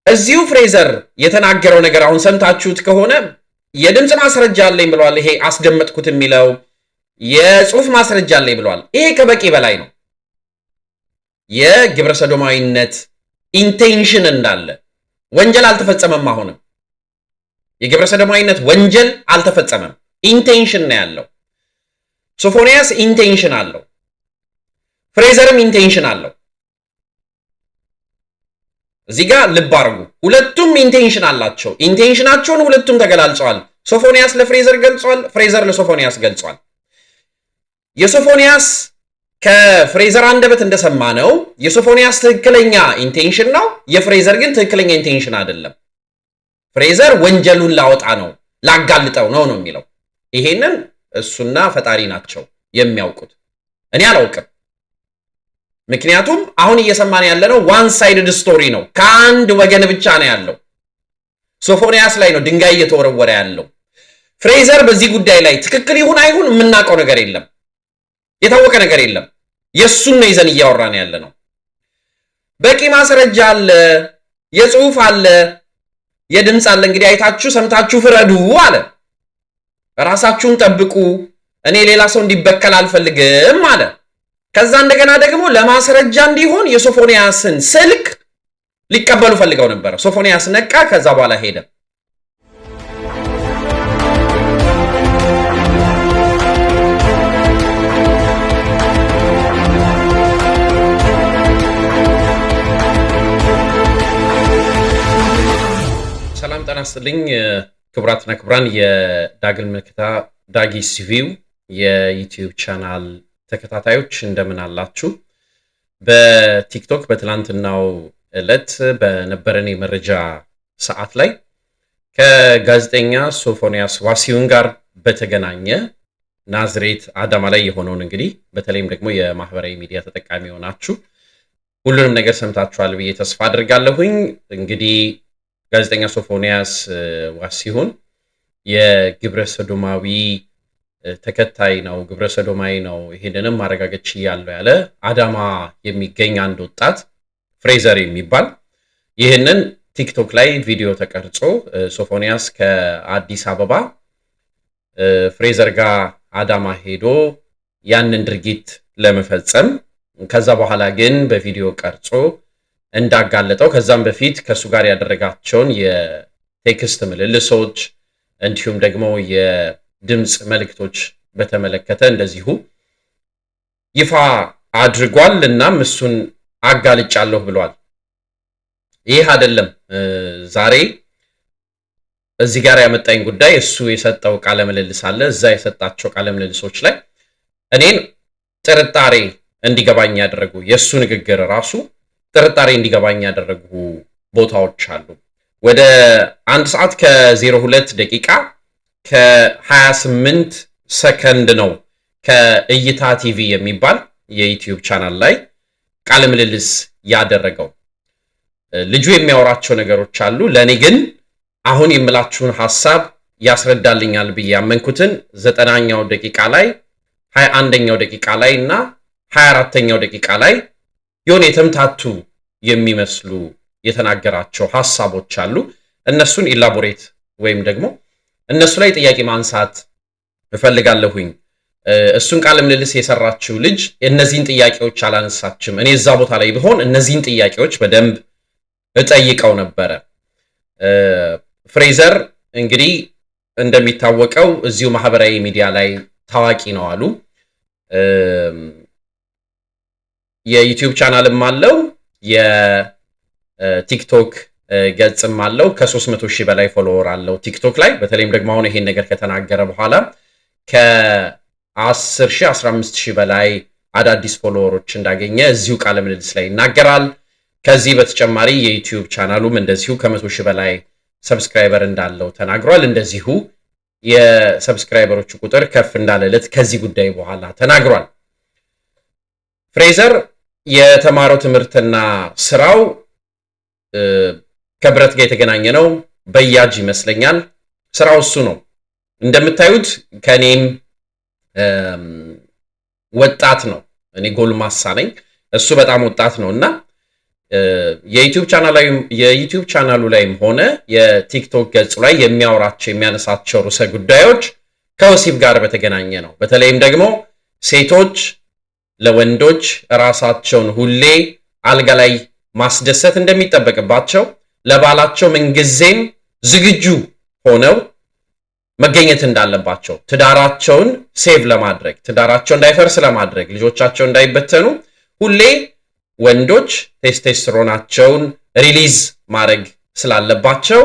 እዚሁ ፍሬዘር የተናገረው ነገር አሁን ሰምታችሁት ከሆነ የድምፅ ማስረጃ አለኝ ብለዋል። ይሄ አስደመጥኩት የሚለው የጽሁፍ ማስረጃ አለኝ ብለዋል። ይሄ ከበቂ በላይ ነው። የግብረ ሰዶማዊነት intention እንዳለ፣ ወንጀል አልተፈጸመም። አሁንም የግብረ ሰዶማዊነት ወንጀል አልተፈጸመም። Intention ነው ያለው። ሶፎንያስ intention አለው። ፍሬዘርም intention አለው። እዚህ ጋር ልብ አድርጉ። ሁለቱም intention አላቸው። Intention ኣቸውን ሁለቱም ተገላልጸዋል። ሶፎንያስ ለፍሬዘር ገልጿል። ፍሬዘር ለሶፎንያስ ገልጿል። የሶፎንያስ ከፍሬዘር አንደበት እንደሰማነው የሶፎንያስ ትክክለኛ intention ነው። የፍሬዘር ግን ትክክለኛ intention አይደለም። ፍሬዘር ወንጀሉን ላወጣ ነው፣ ላጋልጠው ነው ነው የሚለው። ይሄንን እሱና ፈጣሪ ናቸው የሚያውቁት፣ እኔ አላውቅም። ምክንያቱም አሁን እየሰማን ያለነው one sided story ነው። ከአንድ ወገን ብቻ ነው ያለው። ሶፎንያስ ላይ ነው ድንጋይ እየተወረወረ ያለው። ፍሬዘር በዚህ ጉዳይ ላይ ትክክል ይሁን አይሁን የምናውቀው ነገር የለም፣ የታወቀ ነገር የለም። የእሱን ነው ይዘን እያወራን ያለ ነው። በቂ ማስረጃ አለ፣ የጽሁፍ አለ፣ የድምፅ አለ። እንግዲህ አይታችሁ ሰምታችሁ ፍረዱ አለ። ራሳችሁን ጠብቁ፣ እኔ ሌላ ሰው እንዲበከል አልፈልግም አለ። ከዛ እንደገና ደግሞ ለማስረጃ እንዲሆን የሶፎንያስን ስልክ ሊቀበሉ ፈልገው ነበረ። ሶፎንያስ ነቃ። ከዛ በኋላ ሄደ። ሰላም ጤና ይስጥልኝ ክቡራትና ክቡራን የዳግም ምልከታ ዳጊስ ቪው የዩቲዩብ ቻናል ተከታታዮች፣ እንደምን አላችሁ? በቲክቶክ በትላንትናው ዕለት በነበረን የመረጃ ሰዓት ላይ ከጋዜጠኛ ሶፎንያስ ዋሲሁን ጋር በተገናኘ ናዝሬት አዳማ ላይ የሆነውን እንግዲህ በተለይም ደግሞ የማህበራዊ ሚዲያ ተጠቃሚ የሆናችሁ ሁሉንም ነገር ሰምታችኋል ብዬ ተስፋ አድርጋለሁኝ። እንግዲህ ጋዜጠኛ ሶፎንያስ ዋሲሁን የግብረ ሰዶማዊ ተከታይ ነው፣ ግብረ ሰዶማዊ ነው፣ ይሄንንም ማረጋገጥ ችያለሁ ያለ አዳማ የሚገኝ አንድ ወጣት ፍሬዘር የሚባል፣ ይህንን ቲክቶክ ላይ ቪዲዮ ተቀርጾ ሶፎንያስ ከአዲስ አበባ ፍሬዘር ጋር አዳማ ሄዶ ያንን ድርጊት ለመፈጸም፣ ከዛ በኋላ ግን በቪዲዮ ቀርጾ እንዳጋለጠው፣ ከዛም በፊት ከእሱ ጋር ያደረጋቸውን የ text ምልልሶች እንዲሁም ደግሞ የድምፅ መልእክቶች በተመለከተ እንደዚሁ ይፋ አድርጓል። እናም እሱን አጋልጫለሁ ብሏል። ይህ አይደለም ዛሬ እዚህ ጋር ያመጣኝ ጉዳይ። እሱ የሰጠው ቃለ ምልልስ አለ። እዛ የሰጣቸው ቃለ ምልልሶች ላይ እኔን ጥርጣሬ እንዲገባኝ ያደረጉ፣ የእሱ ንግግር ራሱ ጥርጣሬ እንዲገባኝ ያደረጉ ቦታዎች አሉ። ወደ 1 ሰዓት ከ02 ደቂቃ ከ28 ሰከንድ ነው ከእይታ ቲቪ የሚባል የዩቲዩብ ቻናል ላይ ቃለ ምልልስ ያደረገው። ልጁ የሚያወራቸው ነገሮች አሉ። ለእኔ ግን አሁን የምላችሁን ሀሳብ ያስረዳልኛል ብዬ ያመንኩትን 90ኛው ደቂቃ ላይ፣ 21ኛው ደቂቃ ላይ እና 24ኛው ደቂቃ ላይ የሆነ የተምታቱ የሚመስሉ የተናገራቸው ሀሳቦች አሉ። እነሱን elaborate ወይም ደግሞ እነሱ ላይ ጥያቄ ማንሳት እፈልጋለሁኝ። እሱን ቃለ ምልልስ የሰራችው ልጅ እነዚህን ጥያቄዎች አላነሳችም። እኔ እዛ ቦታ ላይ ብሆን እነዚህን ጥያቄዎች በደንብ እጠይቀው ነበረ። ፍሬዘር እንግዲህ እንደሚታወቀው እዚሁ ማህበራዊ ሚዲያ ላይ ታዋቂ ነው አሉ። የዩቲዩብ ቻናልም አለው፣ የቲክቶክ ገጽም አለው። ከ300 ሺህ በላይ follower አለው ቲክቶክ ላይ። በተለይም ደግሞ አሁን ይሄን ነገር ከተናገረ በኋላ ከ10 ሺህ፣ 15 ሺህ በላይ አዳዲስ follower ኦች እንዳገኘ እዚሁ ቃለ ምልልስ ላይ ይናገራል። ከዚህ በተጨማሪ የዩቲዩብ ቻናሉም እንደዚሁ ከ100 ሺህ በላይ subscriber እንዳለው ተናግሯል። እንደዚሁ የ subscriber ኦቹ ቁጥር ከፍ እንዳለለት ከዚህ ጉዳይ በኋላ ተናግሯል። ፍሬዘር የተማረው ትምህርትና ስራው ከብረት ጋር የተገናኘ ነው። በያጅ ይመስለኛል ስራው እሱ ነው። እንደምታዩት ከእኔም ወጣት ነው። እኔ ጎልማሳ ነኝ፣ እሱ በጣም ወጣት ነው እና የዩቲዩብ ቻናሉ ላይም ሆነ የቲክቶክ ገጹ ላይ የሚያወራቸው የሚያነሳቸው ርዕሰ ጉዳዮች ከወሲብ ጋር በተገናኘ ነው። በተለይም ደግሞ ሴቶች ለወንዶች ራሳቸውን ሁሌ አልጋ ላይ ማስደሰት እንደሚጠበቅባቸው፣ ለባላቸው ምንጊዜም ዝግጁ ሆነው መገኘት እንዳለባቸው፣ ትዳራቸውን save ለማድረግ፣ ትዳራቸው እንዳይፈርስ ለማድረግ፣ ልጆቻቸው እንዳይበተኑ ሁሌ ወንዶች testosterone ኣቸውን release ማድረግ ስላለባቸው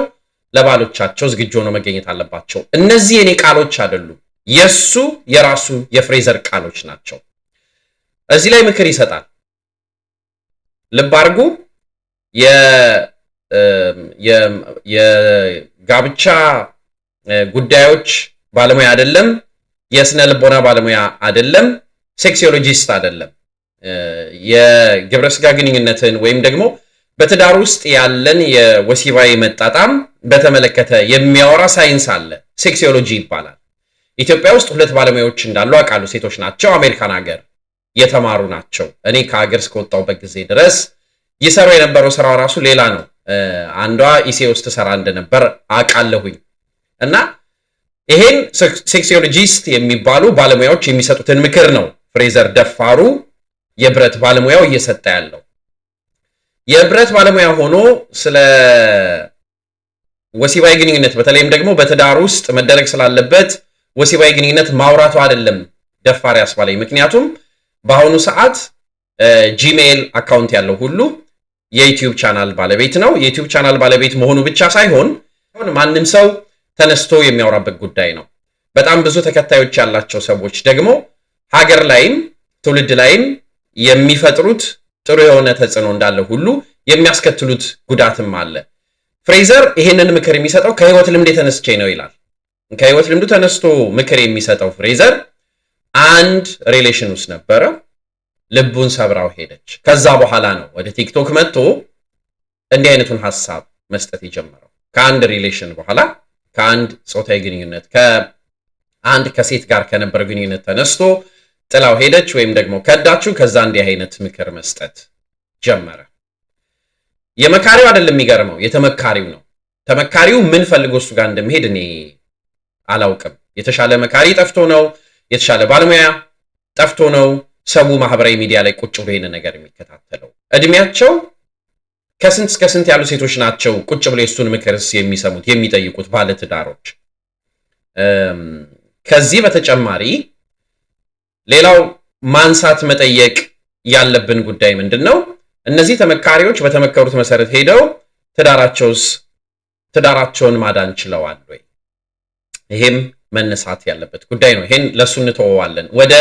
ለባሎቻቸው ዝግጁ ሆነው መገኘት አለባቸው። እነዚህ የኔ ቃሎች አይደሉም፣ የሱ የራሱ የፍሬዘር ቃሎች ናቸው። እዚህ ላይ ምክር ይሰጣል። ልብ አድርጉ። የጋብቻ ጉዳዮች ባለሙያ አይደለም፣ የስነ ልቦና ባለሙያ አይደለም፣ sexologist አይደለም። የግብረ ስጋ ግንኙነትን ወይም ደግሞ በትዳር ውስጥ ያለን የወሲባዊ መጣጣም በተመለከተ የሚያወራ ሳይንስ አለ። Sexology ይባላል። ኢትዮጵያ ውስጥ ሁለት ባለሙያዎች እንዳሉ አውቃለሁ። ሴቶች ናቸው። አሜሪካን ሀገር የተማሩ ናቸው። እኔ ከሀገር እስከወጣሁበት ጊዜ ድረስ ይሰሩ የነበረው ስራ ራሱ ሌላ ነው። አንዷ ኢሲኤ ውስጥ ትሰራ እንደነበር አውቃለሁኝ። እና ይሄን sexologist የሚባሉ ባለሙያዎች የሚሰጡትን ምክር ነው ፍሬዘር ደፋሩ የብረት ባለሙያው እየሰጠ ያለው። የብረት ባለሙያ ሆኖ ስለ ወሲባዊ ግንኙነት፣ በተለይም ደግሞ በትዳር ውስጥ መደረግ ስላለበት ወሲባዊ ግንኙነት ማውራቱ አይደለም ደፋር ያስባለኝ። ምክንያቱም በአሁኑ ሰዓት Gmail account ያለው ሁሉ የዩቲዩብ ቻናል ባለቤት ነው። የዩቲዩብ ቻናል ባለቤት መሆኑ ብቻ ሳይሆን ማንም ሰው ተነስቶ የሚያወራበት ጉዳይ ነው። በጣም ብዙ ተከታዮች ያላቸው ሰዎች ደግሞ ሀገር ላይም ትውልድ ላይም የሚፈጥሩት ጥሩ የሆነ ተጽዕኖ እንዳለ ሁሉ የሚያስከትሉት ጉዳትም አለ። ፍሬዘር ይሄንን ምክር የሚሰጠው ከህይወት ልምድ ተነስቼ ነው ይላል። ከህይወት ልምዱ ተነስቶ ምክር የሚሰጠው ፍሬዘር አንድ relation ውስጥ ነበረ። ልቡን ሰብራው ሄደች። ከዛ በኋላ ነው ወደ ቲክቶክ መጥቶ እንዲህ አይነቱን ሀሳብ መስጠት የጀመረው። ከአንድ relation በኋላ፣ ከአንድ ጾታዊ ግንኙነት፣ ከአንድ ከሴት ጋር ከነበረ ግንኙነት ተነስቶ ጥላው ሄደች ወይም ደግሞ ከዳችው። ከዛ እንዲህ አይነት ምክር መስጠት ጀመረ። የመካሪው አይደለም የሚገርመው፣ የተመካሪው ነው። ተመካሪው ምን ፈልጎ እሱ ጋር እንደሚሄድ እኔ አላውቅም። የተሻለ መካሪ ጠፍቶ ነው? የተሻለ ባለሙያ ጠፍቶ ነው? ሰው ማህበራዊ ሚዲያ ላይ ቁጭ ብሎ ይሄንን ነገር የሚከታተለው እድሜያቸው ከስንት እስከ ስንት ያሉ ሴቶች ናቸው ቁጭ ብሎ የእሱን ምክርስ የሚሰሙት የሚጠይቁት ባለትዳሮች? ከዚህ በተጨማሪ ሌላው ማንሳት መጠየቅ ያለብን ጉዳይ ምንድን ነው? እነዚህ ተመካሪዎች በተመከሩት መሰረት ሄደው ትዳራቸውን ማዳን ችለዋል ወይ? ይሄም መነሳት ያለበት ጉዳይ ነው። ይሄን ለእሱ እንተወዋለን። ወደ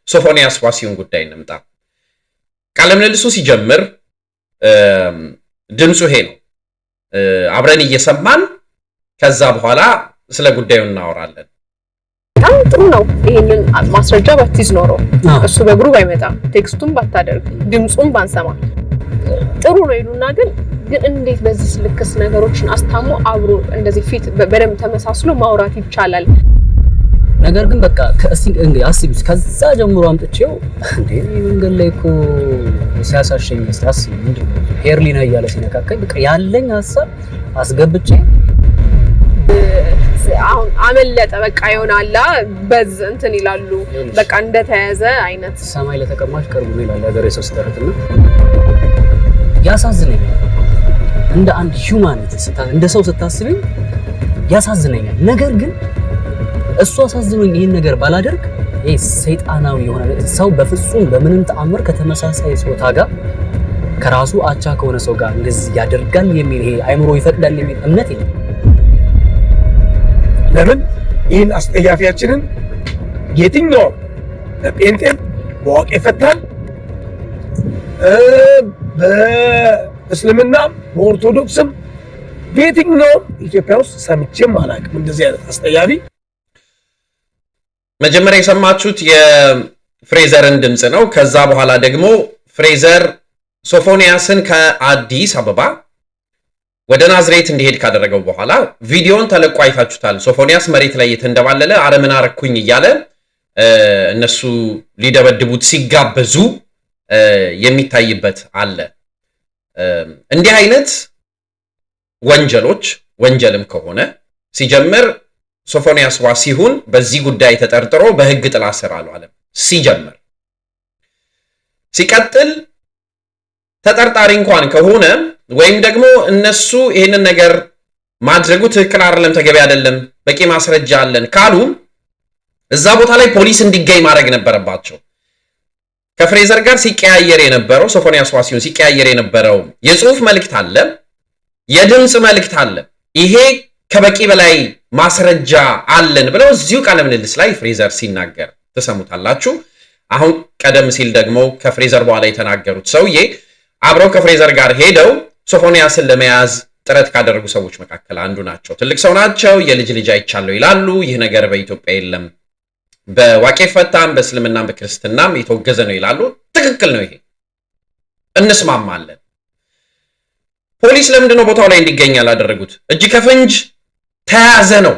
ሶፎንያስ ዋሲሁን ጉዳይ እንምጣ። ቃለ ምልልሱ ሲጀምር ድምፁ ይሄ ነው። አብረን እየሰማን ከዛ በኋላ ስለ ጉዳዩ እናወራለን። በጣም ጥሩ ነው። ይሄንን ማስረጃ ባትይዝ ኖሮ፣ እሱ በእግሩ ባይመጣ፣ text ኡን ባታደርግ፣ ድምፁን ባንሰማ ጥሩ ነው ይሉና ግን እንዴት በዚህ ልክስ ነገሮችን አስታሞ አብሮ እንደዚህ ፊት በደንብ ተመሳስሎ ማውራት ይቻላል? ነገር ግን በቃ ከእስቲ እንግዲህ አስቢ፣ ከዛ ጀምሮ አምጥቼው እንዴ መንገድ ላይ እኮ ሲያሳሸኝ እስቲ አስቢ፣ ምንድን ነው ሄርሊና እያለ ሲነካካኝ በቃ ያለኝ ሀሳብ አስገብቼ አሁን አመለጠ በቃ ይሆናላ በዝ እንትን ይላሉ፣ በቃ እንደተያዘ አይነት። ሰማይ ለተቀማጭ ቅርቡ ነው ይላል ሀገሬ ሰው ሲተርትና ያሳዝነኛል። እንደ አንድ humanity እንደ ሰው ስታስቢው ያሳዝነኛል። ነገር ግን እሱ አሳዝኖኝ ይሄን ነገር ባላደርግ ይሄ ሰይጣናዊ የሆነ ሰው በፍጹም በምንም ተአምር ከተመሳሳይ ጾታ ጋር ከራሱ አቻ ከሆነ ሰው ጋር እንደዚህ ያደርጋል የሚል ይሄ አይምሮ ይፈቅዳል የሚል እምነት የለም። ለምን ይህን አስጠያፊያችንን የትኛውም በጴንጤም በዋቄ ፈታን በእስልምናም በኦርቶዶክስም በየትኛውም ኢትዮጵያ ውስጥ ሰምቼም አላውቅም እንደዚህ አይነት አስጠያፊ። መጀመሪያ የሰማችሁት የፍሬዘርን ድምፅ ነው። ከዛ በኋላ ደግሞ ፍሬዘር ሶፎንያስን ከአዲስ አበባ ወደ ናዝሬት እንዲሄድ ካደረገው በኋላ ቪዲዮን ተለቆ አይታችሁታል። ሶፎንያስ መሬት ላይ የተንደባለለ አረ ምን አረኩኝ እያለ እነሱ ሊደበድቡት ሲጋበዙ የሚታይበት አለ። እንዲህ አይነት ወንጀሎች ወንጀልም ከሆነ ሲጀምር ሶፎንያስ ዋሲሁን በዚህ ጉዳይ ተጠርጥሮ በሕግ ጥላ ስር አልዋለም ሲጀምር። ሲቀጥል ተጠርጣሪ እንኳን ከሆነ ወይም ደግሞ እነሱ ይህንን ነገር ማድረጉ ትክክል አይደለም፣ ተገቢ አይደለም፣ በቂ ማስረጃ አለን ካሉ እዛ ቦታ ላይ ፖሊስ እንዲገኝ ማድረግ ነበረባቸው። ከፍሬዘር ጋር ሲቀያየር የነበረው ሶፎንያስ ዋሲሁን ሲቀያየር የነበረው የጽሁፍ መልእክት አለ፣ የድምፅ መልእክት አለ። ይሄ ከበቂ በላይ ማስረጃ አለን ብለው እዚሁ ቃለ ምልልስ ላይ ፍሬዘር ሲናገር ትሰሙታላችሁ። አሁን ቀደም ሲል ደግሞ ከፍሬዘር በኋላ የተናገሩት ሰውዬ አብረው ከፍሬዘር ጋር ሄደው ሶፎንያስን ለመያዝ ጥረት ካደረጉ ሰዎች መካከል አንዱ ናቸው። ትልቅ ሰው ናቸው። የልጅ ልጅ አይቻለሁ ይላሉ። ይህ ነገር በኢትዮጵያ የለም፣ በዋቄ ፈታም በእስልምናም በክርስትናም የተወገዘ ነው ይላሉ። ትክክል ነው። ይሄ እንስማማለን። ፖሊስ ለምንድን ነው ቦታው ላይ እንዲገኝ ያላደረጉት? እጅ ከፍንጅ ተያዘ ነው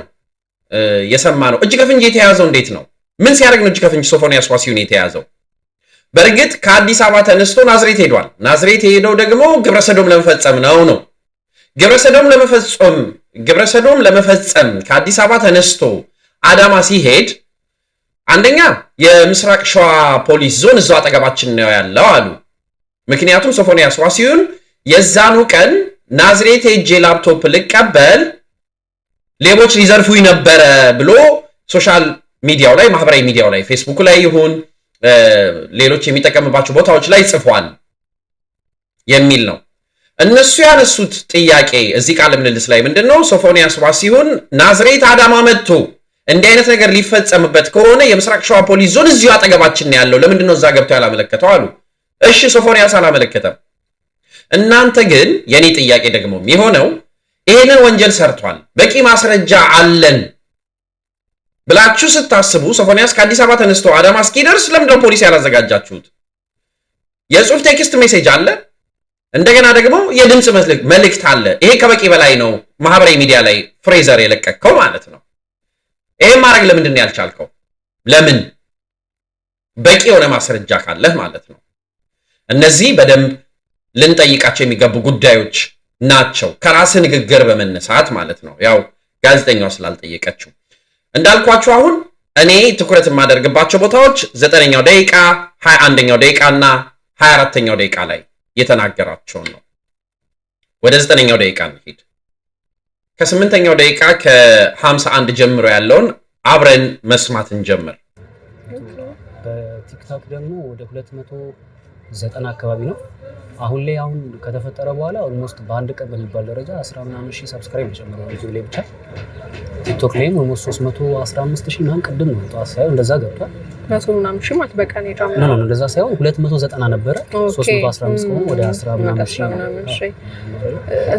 የሰማ ነው። እጅ ከፍንጅ የተያዘው እንዴት ነው? ምን ሲያደርግ ነው እጅ ከፍንጅ ሶፎንያስ ዋሲሁን የተያዘው? በእርግጥ ከአዲስ አበባ ተነስቶ ናዝሬት ሄዷል። ናዝሬት የሄደው ደግሞ ግብረሰዶም ለመፈጸም ነው። ግብረሰዶም ለመፈጸም ከአዲስ አበባ ተነስቶ አዳማ ሲሄድ አንደኛ የምስራቅ ሸዋ ፖሊስ ዞን እዛው አጠገባችን ነው ያለው አሉ። ምክንያቱም ሶፎንያስ ዋሲሁን የዛኑ ቀን ናዝሬት ሄጄ ላፕቶፕ ልቀበል ሌቦች ሊዘርፉኝ ነበረ ብሎ social media ው ላይ፣ ማህበራዊ ሚዲያው ላይ፣ ፌስቡክ ላይ ይሁን ሌሎች የሚጠቀምባቸው ቦታዎች ላይ ጽፏል የሚል ነው። እነሱ ያነሱት ጥያቄ እዚህ ቃለ ምልልስ ላይ ምንድን ነው? ሶፎንያስ ዋሲሁን ናዝሬት አዳማ መጥቶ እንዲህ አይነት ነገር ሊፈጸምበት ከሆነ የምስራቅ ሸዋ ፖሊስ ዞን እዚሁ አጠገባችን ነው ያለው፣ ለምንድን ነው እዛ ገብቶ ያላመለከተው አሉ። እሺ ሶፎንያስ አላመለከተም። እናንተ ግን የኔ ጥያቄ ደግሞ የሚሆነው ይሄንን ወንጀል ሰርቷል፣ በቂ ማስረጃ አለን ብላችሁ ስታስቡ ሶፎንያስ ከአዲስ አበባ ተነስቶ አዳማ እስኪደርስ ለምንድነው ፖሊስ ያላዘጋጃችሁት? የጽሁፍ text message አለ፣ እንደገና ደግሞ የድምፅ መልእክት አለ። ይሄ ከበቂ በላይ ነው። ማህበራዊ ሚዲያ ላይ ፍሬዘር የለቀቀው ማለት ነው። ይሄን ማድረግ ለምንድን ነው ያልቻልከው? ለምን? በቂ የሆነ ማስረጃ ካለህ ማለት ነው። እነዚህ በደንብ ልንጠይቃቸው የሚገቡ ጉዳዮች ናቸው። ከራስ ንግግር በመነሳት ማለት ነው። ያው ጋዜጠኛው ስላልጠየቀችው እንዳልኳችሁ አሁን እኔ ትኩረት የማደርግባቸው ቦታዎች 9ኛው ደቂቃ፣ 21ኛው ደቂቃ እና 24ኛው ደቂቃ ላይ የተናገራቸውን ነው። ወደ 9ኛው ደቂቃ እንሂድ። ከ8ኛው ደቂቃ ከ51 ጀምሮ ያለውን አብረን መስማት እንጀምር። በቲክቶክ ደግሞ ወደ 290 አካባቢ ነው። አሁን ላይ አሁን ከተፈጠረ በኋላ almost በአንድ ቀን በሚባል ደረጃ 10 ምናምን ሺህ subscribe ጨምረዋል ዩቲዩብ ላይ ብቻ። ቲክቶክ ላይም almost 315 ሺህ ምናምን ቅድም ነው ጠዋት ሳይሆን እንደዛ ገብቷል። መቶ ምናምን ሺህ ማለት በቀን No የጨመረው No እንደዛ ሳይሆን 290 ነበረ፣ 315 ከሆነ ወደ 10 ምናምን ሺህ ነው። ምናምን ሺህ።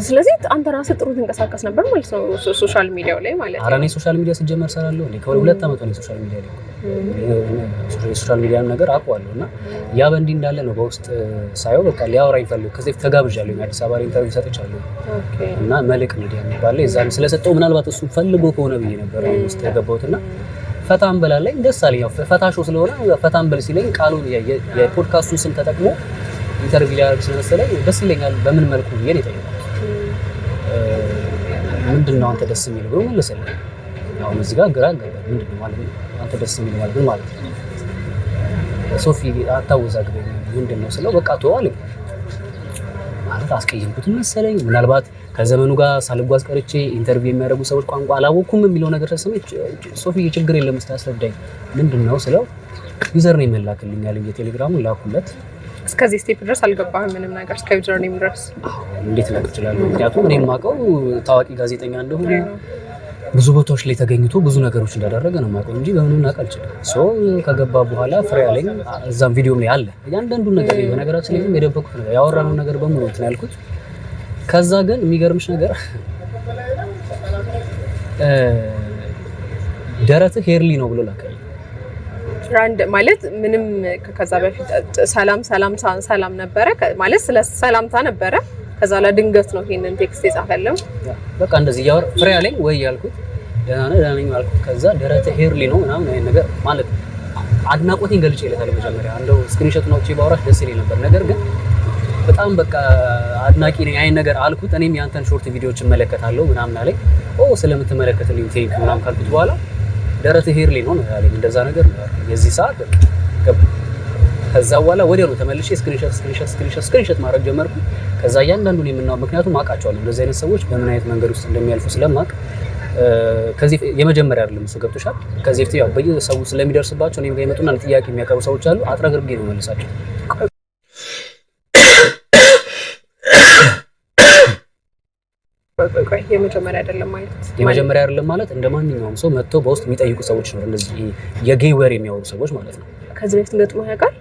ስለዚህ አንተ ራስህ ጥሩ ትንቀሳቀስ ነበር ማለት ነው social media ው ላይ ማለት ኧረ ነው። እኔ social media ስጀመር እሰራለሁ እንዴ፣ ከ2 ዓመት ሆነ social media ላይ፣ የ social media ነገር አውቀዋለሁ። እና ያ በእንዲህ እንዳለ ነው በውስጥ ሳየው በቃ ሊያወራኝ ፈልጎ፣ ከዚህ በፊት ተጋብዣለሁ፣ አዲስ አበባ ላይ interview ሰጥቻለሁ እና መልሕቅ ሚዲያ የሚባል ላይ እዛም ስለሰጠው ምናልባት እሱ ፈልጎ ከሆነ ብዬ ነበር ውስጥ የገባሁት። እና ፈታን በላለኝ ደስ አለኝ። ያው ፈታ show ስለሆነ ፈታን በል ሲለኝ ቃሉን የፖድካስቱን ስም ተጠቅሞ interview ሊያደርግ ስለመሰለኝ ደስ ይለኛል። በምን መልኩ ብዬ ነው የጠየኩት። ምንድን ነው አንተ ደስ የሚል ብሎ መለሰልኝ። አሁን እዚህ ጋር ግራ ገባኝ። ምንድን ነው ማለት ነው አንተ ደስ የሚል ማለት ምን ማለት ነው? ሶፊ አታወዛግበኝ፣ ምንድን ነው ስለው በቃ ተወው አለኝ። ማለት አስቀየምኩት መሰለኝ። ምናልባት ከዘመኑ ጋር ሳልጓዝ ቀርቼ interview የሚያደርጉ ሰዎች ቋንቋ አላወኩም የሚለው ነገር ተሰማኝ። ሶፊ ችግር የለም እስኪ አስረዳኝ፣ ምንድን ነው ስለው username ላክልኝ አለኝ። የቴሌግራሙን ላኩለት። እስከዚህ step ድረስ አልገባህም ምንም ነገር እስከ username ድረስ? እንዴት ላውቅ እችላለሁ? ምክንያቱም እኔ የማውቀው ታዋቂ ጋዜጠኛ እንደሆነ፣ ብዙ ቦታዎች ላይ ተገኝቶ ብዙ ነገሮች እንዳደረገ ነው የማውቀው እንጂ በምንም ላውቅ አልችልም። So ከገባ በኋላ ፍሬ አለኝ። እዛም ቪዲዮም ላይ አለ እያንዳንዱ ነገር። በነገራችን ላይ የደበኩት ነገር ያወራነው ነገር በሙሉ እንትን ያልኩት። ከዛ ግን የሚገርምሽ ነገር ደረትህ hairy ነው ብሎ ላከልኝ። ራንድ ማለት ምንም ከዛ በፊት ሰላም ሰላም ሰላም ነበረ ማለት ስለ ሰላምታ ነበረ። ከዛ ላይ ድንገት ነው ይሄንን text የጻፈልም። በቃ እንደዚህ እያወራ ፍሬ አለኝ ወይ ያልኩት፣ ደህና ነህ? ደህና ነኝ አልኩት። ከዛ ደረትህ hairy ነው ምናምን አይነት ነገር ማለት አድናቆቴን ገልጬለታለሁ። መጀመሪያ እንደው screenshot ኡን አውጥቼ ባወራሽ ደስ ይለኝ ነበር። ነገር ግን በጣም በቃ አድናቂ ነኝ አይን ነገር አልኩት። እኔም ያንተን short ቪዲዮዎች እመለከታለሁ ምናምን አለኝ። ኦ ስለምትመለከትልኝ thank you ምናምን ካልኩት በኋላ ደረትህ hairy ነው ነው ያለኝ። እንደዛ ነገር ነው ያለኝ። የዚህ ሰዓት በቃ ገባ። ከዛ በኋላ ወዲያው ነው ተመልሼ screenshot screenshot screenshot screenshot ማድረግ ጀመርኩ። ከዛ እያንዳንዱን የምናው ምክንያቱም አውቃቸዋለሁ እንደዚህ አይነት ሰዎች በምን አይነት መንገድ ውስጥ እንደሚያልፉ ስለማውቅ ከዚህ የመጀመሪያ አይደለም እሱ፣ ገብቶሻል። ከዚህ በፊት ያው በየሰው ስለሚደርስባቸው እኔም ጋር ይመጡና ጥያቄ የሚያቀርቡ ሰዎች አሉ። አጥረግርጌ ነው መልሳቸው። ቆይ፣ የመጀመሪያ አይደለም ማለት? የመጀመሪያ አይደለም ማለት እንደ ማንኛውም ሰው መጥተው በውስጥ የሚጠይቁ ሰዎች ነው። እንደዚህ የ gay ወሬ የሚያወሩ ሰዎች ማለት ነው። ከዚህ በፊት ገጥሞ ያውቃል?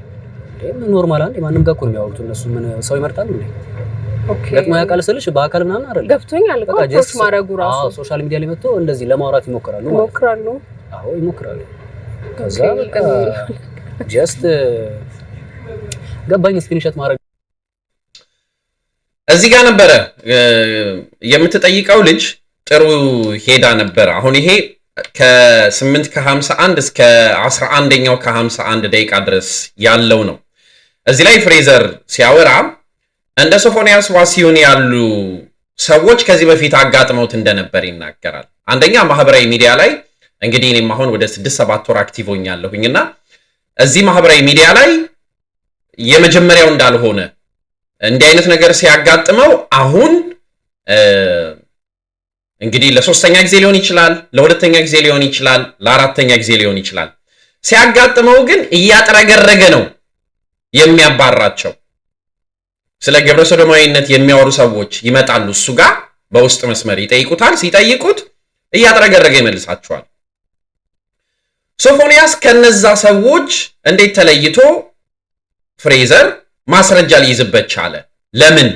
Normal አንድ ማንም ጋር እኮ ነው የሚያወሩት እነሱ። ምን ሰው ይመርጣሉ እንዴ? ገጥሞ ያውቃል ስልሽ በአካል ምናምን አይደለም። ገብቶኛል እኮ approach ማድረጉ ራሱ። አዎ፣ social media ላይ መጥቶ እንደዚህ ለማውራት ይሞክራሉ ማለት ነው። ይሞክራሉ። አዎ ይሞክራሉ። ከዛ በቃ just ገባኝ screenshot ማድረግ እዚህ ጋር ነበረ የምትጠይቀው ልጅ ጥሩ ሄዳ ነበረ። አሁን ይሄ ከ8 ከ51 እስከ 11ኛው ከ51 ደቂቃ ድረስ ያለው ነው። እዚህ ላይ ፍሬዘር ሲያወራ እንደ ሶፎንያስ ዋሲሁን ያሉ ሰዎች ከዚህ በፊት አጋጥመውት እንደነበር ይናገራል። አንደኛ ማህበራዊ ሚዲያ ላይ እንግዲህ እኔም አሁን ወደ 6-7 ወር active ሆኛለሁኝና እዚህ ማህበራዊ ሚዲያ ላይ የመጀመሪያው እንዳልሆነ፣ እንዲህ አይነት ነገር ሲያጋጥመው አሁን እንግዲህ ለሶስተኛ ጊዜ ሊሆን ይችላል፣ ለሁለተኛ ጊዜ ሊሆን ይችላል፣ ለአራተኛ ጊዜ ሊሆን ይችላል። ሲያጋጥመው ግን እያጥረገረገ ነው የሚያባራቸው። ስለ ግብረ ሰዶማዊነት የሚያወሩ ሰዎች ይመጣሉ እሱ ጋር፣ በውስጥ መስመር ይጠይቁታል። ሲጠይቁት እያጥረገረገ ይመልሳቸዋል። ሶፎንያስ ከነዛ ሰዎች እንዴት ተለይቶ ፍሬዘር ማስረጃ ሊይዝበት ቻለ? ለምን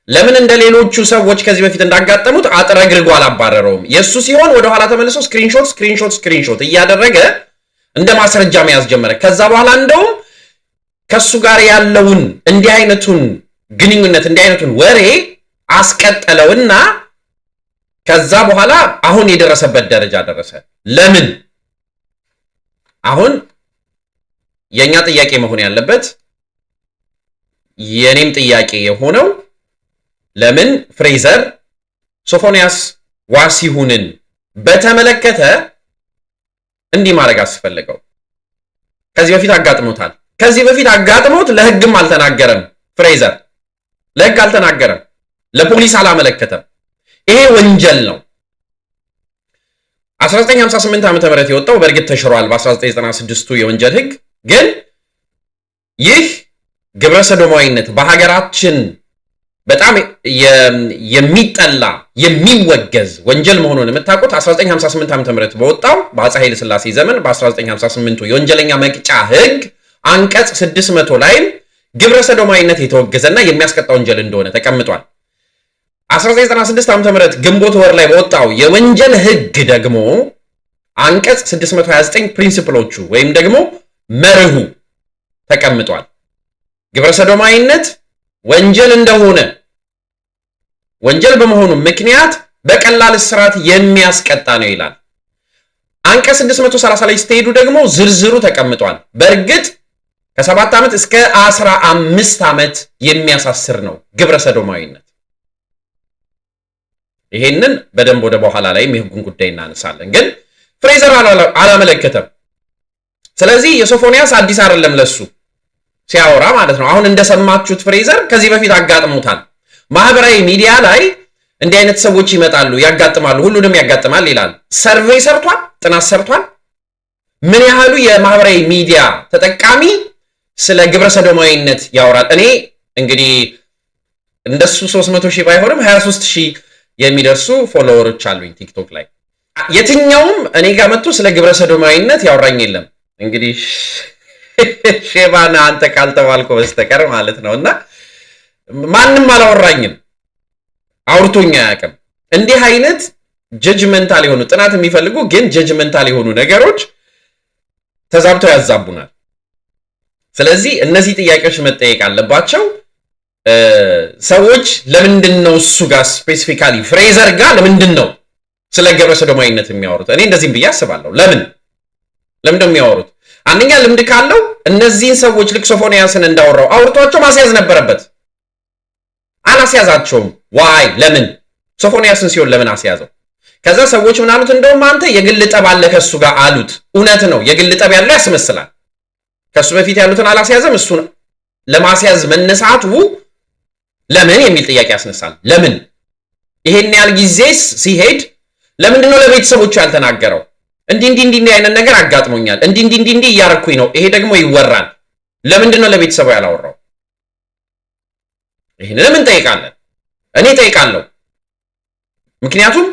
ለምን እንደ ሌሎቹ ሰዎች ከዚህ በፊት እንዳጋጠሙት አጥረግርጎ አላባረረውም? የእሱ ሲሆን ወደኋላ ተመልሶ screenshot screenshot screenshot እያደረገ እንደ ማስረጃ መያዝ ጀመረ። ከዛ በኋላ እንደውም ከሱ ጋር ያለውን እንዲህ አይነቱን ግንኙነት፣ እንዲህ አይነቱን ወሬ አስቀጠለውና ከዛ በኋላ አሁን የደረሰበት ደረጃ ደረሰ። ለምን? አሁን የኛ ጥያቄ መሆን ያለበት፣ የኔም ጥያቄ የሆነው፣ ለምን ፍሬዘር ሶፎንያስ ዋሲሁንን በተመለከተ እንዲህ ማድረግ አስፈለገው? ከዚህ በፊት አጋጥሞታል። ከዚህ በፊት አጋጥሞት ለሕግም አልተናገረም። ፍሬዘር ለሕግ አልተናገረም፣ ለፖሊስ አላመለከተም። ይሄ ወንጀል ነው። 1958 ዓ.ም የወጣው በእርግጥ ተሽሯል በ1996ቱ የወንጀል ሕግ፣ ግን ይህ ግብረ ሰዶማዊነት በሀገራችን በጣም የሚጠላ፣ የሚወገዝ ወንጀል መሆኑን የምታውቁት 1958 ዓ.ም በወጣው በአፄ ኃይለ ሥላሴ ዘመን በ1958 የወንጀለኛ መቅጫ ሕግ አንቀጽ 600 ላይም ግብረ ሰዶማዊነት የተወገዘና የሚያስቀጣ ወንጀል እንደሆነ ተቀምጧል። 1996 ዓ.ም ግንቦት ወር ላይ በወጣው የወንጀል ሕግ ደግሞ አንቀጽ 629 principle ኦቹ ወይም ደግሞ መርሁ ተቀምጧል። ግብረ ሰዶማዊነት ወንጀል እንደሆነ፣ ወንጀል በመሆኑ ምክንያት በቀላል እስራት የሚያስቀጣ ነው ይላል። አንቀጽ 630 ላይ ስትሄዱ ደግሞ ዝርዝሩ ተቀምጧል። በእርግጥ ከ7 ዓመት እስከ 15 ዓመት የሚያሳስር ነው ግብረ ሰዶማዊነት። ይሄንን በደንብ ወደ በኋላ ላይም የህጉን ጉዳይ እናነሳለን። ግን ፍሬዘር አላመለከተም። ስለዚህ የሶፎንያስ አዲስ አይደለም ለሱ ሲያወራ ማለት ነው። አሁን እንደሰማችሁት ፍሬዘር ከዚህ በፊት አጋጥሞታል። ማህበራዊ ሚዲያ ላይ እንዲህ አይነት ሰዎች ይመጣሉ፣ ያጋጥማሉ፣ ሁሉንም ያጋጥማል ይላል። Survey ሰርቷል፣ ጥናት ሰርቷል። ምን ያህሉ የማህበራዊ ሚዲያ ተጠቃሚ ስለ ግብረ ሰዶማዊነት ያወራል? እኔ እንግዲህ እንደሱ 300 ሺህ ባይሆንም 23 ሺህ የሚደርሱ follower ኦች አሉኝ ቲክቶክ ላይ። የትኛውም እኔ ጋር መጥቶ ስለ ግብረ ሰዶማዊነት ያወራኝ የለም። እንግዲህ ሼባና አንተ ካልተባልኩ በስተቀር ማለት ነው። እና ማንም አላወራኝም፣ አውርቶኝ አያውቅም። እንዲህ አይነት judgmental የሆኑ፣ ጥናት የሚፈልጉ ግን judgmental የሆኑ ነገሮች ተዛብተው ያዛቡናል። ስለዚህ እነዚህ ጥያቄዎች መጠየቅ አለባቸው። ሰዎች ለምንድን ነው እሱ ጋር specifically ፍሬዘር ጋር ለምንድን ነው ስለ ግብረ ሰዶማዊነት የሚያወሩት? እኔ እንደዚህም ብዬ አስባለሁ። ለምንድን ነው የሚያወሩት? አንደኛ ልምድ ካለው እነዚህን ሰዎች ልክ ሶፎንያስን እንዳወራው አውርቷቸው ማስያዝ ነበረበት። አላስያዛቸውም። Why? ለምን? ሶፎንያስን ሲሆን ለምን አስያዘው? ከዛ ሰዎች ምን አሉት? እንደውም አንተ የግል ጠብ አለ ከእሱ ጋር አሉት። እውነት ነው፣ የግል ጠብ ያለው ያስመስላል። ከእሱ በፊት ያሉትን አላስያዘም። እሱን ለማስያዝ መነሳቱ ለምን የሚል ጥያቄ ያስነሳል። ለምን ይሄን ያህል ጊዜስ ሲሄድ ለምንድን ነው ለቤተሰቦቹ ያልተናገረው? እንዲህ እንዲህ እንዲህ አይነት ነገር አጋጥሞኛል፣ እንዲህ እንዲህ እንዲህ እንዲህ እያረኩኝ ነው፣ ይሄ ደግሞ ይወራል። ለምንድን ነው ለቤተሰቡ ያላወራው? ይህንንም እንጠይቃለን። እኔ እጠይቃለሁ። ምክንያቱም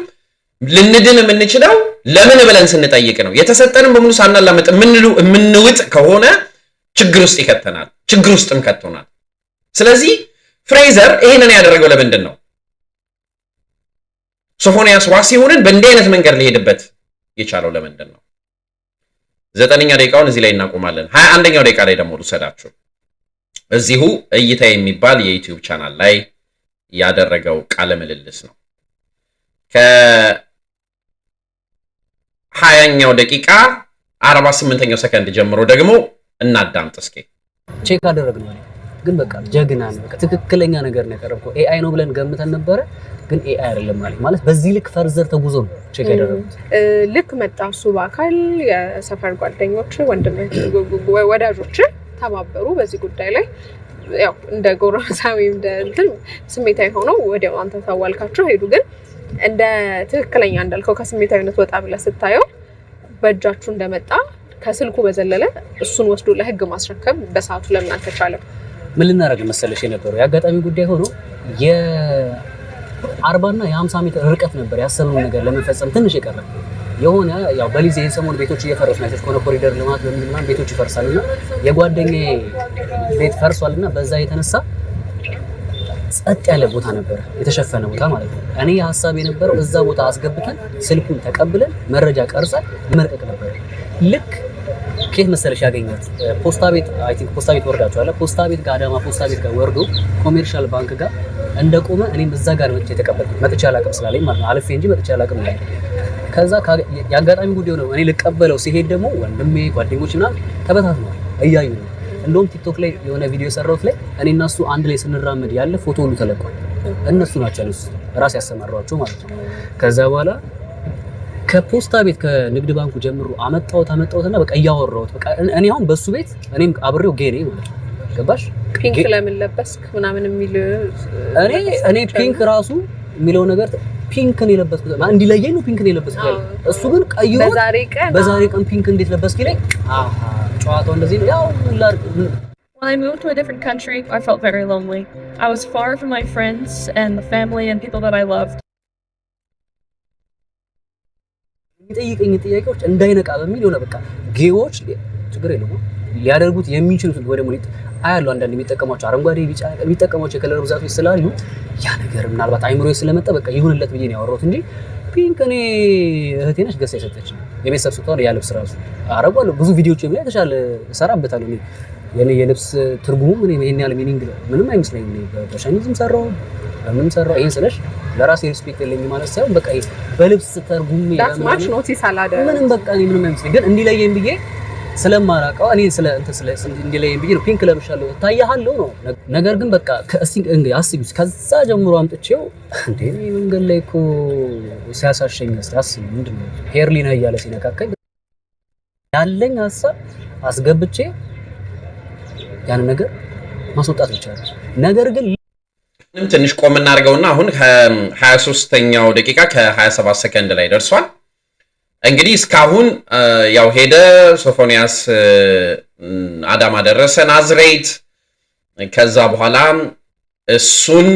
ልንድን የምንችለው ለምን ብለን ስንጠይቅ ነው። የተሰጠንን በሙሉ ሳናላምጥ የምንውጥ ከሆነ ችግር ውስጥ ይከተናል፣ ችግር ውስጥም ከቶናል። ስለዚህ ፍሬዘር ይህንን ያደረገው ለምንድን ነው? ሶፎንያስ ዋሲሁንን በእንዲህ አይነት መንገድ ሊሄድበት የቻለው ለምንድን ነው? 9ኛ ደቂቃውን እዚህ ላይ እናቆማለን። 21ኛው ደቂቃ ላይ ደግሞ ልውሰዳችሁ። እዚሁ እይታ የሚባል የ YouTube channel ላይ ያደረገው ቃለ ምልልስ ነው። ከ20ኛው ደቂቃ 48ኛው ሰከንድ ጀምሮ ደግሞ እናዳምጥ እስኪ። Check አደረግነው አለኝ። ግን በቃ ጀግና ነው። በቃ ትክክለኛ ነገር ነው ያቀረብከው። AI ነው ብለን ገምተን ነበረ፣ ግን AI አይደለም አለኝ። ማለት በዚህ ልክ further ተጉዞ ነው check ያደረጉት። ልክ መጣ እሱ በአካል፣ የሰፈር ጓደኞች፣ ወንድም፣ ወዳጆች ተባበሩ በዚህ ጉዳይ ላይ። ያው እንደ ጎረምሳ ወይም እንደ እንትን ስሜታዊ ሆነው ወዲያው አንተ ታዋልካቸው ሄዱ። ግን እንደ ትክክለኛ እንዳልከው ከስሜታዊነት ወጣ ብለህ ስታየው በእጃችሁ እንደመጣ ከስልኩ በዘለለ እሱን ወስዶ ለህግ ማስረከብ በሰዓቱ ለምን አልተቻለም? ምን ልናደርግ መሰለሽ የነበረው የአጋጣሚ ጉዳይ ሆኖ የ40ና የ50 ሜትር ርቀት ነበር ያሰብነው ነገር ለመፈጸም ትንሽ የቀረ። የሆነ ያው በሊዝ ይሄን ሰሞን ቤቶች እየፈረሱ ናቸው ከሆነ ኮሪደር ልማት በሚል ምናምን ቤቶች ይፈርሳሉ እና የጓደኛዬ ቤት ፈርሷል እና በዛ የተነሳ ጸጥ ያለ ቦታ ነበረ፣ የተሸፈነ ቦታ ማለት ነው። እኔ ሀሳብ የነበረው እዛ ቦታ አስገብተን ስልኩን ተቀብለን መረጃ ቀርጸን መልቀቅ ነበረ። ልክ ከየት መሰለሽ ያገኘሁት? ፖስታ ቤት፣ I think ፖስታ ቤት ወርዳችኋል። ፖስታ ቤት ጋር፣ አዳማ ፖስታ ቤት ጋር ወርዶ Commercial Bank ጋር እንደቆመ እኔም እዛ ጋር መጥቼ የተቀበልኩት፣ መጥቼ አላውቅም ስላለኝ ማለት ነው። አልፌ እንጂ መጥቼ አላውቅም ነው ያለኝ። ከዛ የአጋጣሚ ጉዳይ ነው። እኔ ልቀበለው ሲሄድ ደግሞ ወንድሜ፣ ጓደኞች ምናምን ተበታትነዋል እያዩ ነው። እንደውም TikTok ላይ የሆነ ቪዲዮ የሰራሁት ላይ እኔ እና እሱ አንድ ላይ ስንራመድ ያለ ፎቶ ሁሉ ተለቋል። እነሱ ናቸው ያነሱት፣ ራስ ያሰማሯቸው ማለት ነው። ከዛ በኋላ ከፖስታ ቤት ከንግድ ባንኩ ጀምሮ አመጣሁት አመጣሁትና በቃ እያወራሁት በቃ እኔ አሁን በሱ ቤት እኔም አብሬው gay ነኝ ማለት ነው። ገባሽ? Pink ለምን ለበስክ ምናምን የሚል። እኔ pink ራሱ የሚለው ነገር pink ን የለበስኩት እንዲለየኝ ነው። Pink ን የለበስኩት ያለ እሱ ግን ቀይሮ በዛሬ ቀን በዛሬ ቀን pink እንዴት ለበስክ ይለኝ። አሃ ጨዋታው እንደዚህ ነው። ያው ምን ላድርግ? When I moved to a different country, I felt very lonely. I was far from my friends and the family and people that I loved. የሚጠይቀኝ ጥያቄዎች እንዳይነቃ በሚል የሆነ በቃ gay ዎች ችግር የለውም ሊያደርጉት የሚችሉት ወይ ደግሞ አያሉ አንዳንድ የሚጠቀሟቸው አረንጓዴ፣ ቢጫ የሚጠቀሟቸው የ color ብዛቶች ስላሉ ያ ነገር ምናልባት አይምሮዬ ስለመጣ በቃ ይሁንለት ብዬ ነው ያወራሁት እንጂ pink እኔ እህቴ ነች ገዝታ የሰጠችኝ፣ የቤተሰብ ስጦታ። ያ ልብስ ራሱ አረጓለሁ፣ ብዙ ቪዲዮዎች ላይ የተሻለ እሰራበታለሁ። እኔ የኔ የልብስ ትርጉሙም እኔ ይሄን ያህል meaning ምንም አይመስለኝም። እኔ በሸሚዝም ሰራው በምንም ሰራው፣ ይሄን ስለሽ ለራሴ respect የለኝም ማለት ሳይሆን በቃ ይሄ በልብስ ተርጉሜ That much notice አላደረግም። ምንም በቃ እኔ ምንም አይመስለኝ፣ ግን እንዲለየኝ ብዬ ስለማላውቀው እኔ ስለ እንትን ስለ እንዲለየኝ ብዬ ነው pink ለብሻለሁ እታያለሁ ነው። ነገር ግን በቃ ከእስቲ እንግዲህ አስቢው፣ ከዛ ጀምሮ አምጥቼው እንዴ እኔ መንገድ ላይ እኮ ሲያሳሸኝ አስቢ፣ ምንድን ነው ሄርሊ ነህ እያለ ሲነካካኝ ያለኝ ሀሳብ አስገብቼ ያንን ነገር ማስወጣት ብቻ ነው። ነገር ግን ትንሽ ቆም እናድርገውና አሁን ከ23ኛው ደቂቃ ከ27 ሰከንድ ላይ ደርሷል። እንግዲህ እስካሁን ያው ሄደ፣ ሶፎንያስ አዳማ ደረሰ፣ ናዝሬት። ከዛ በኋላ እሱን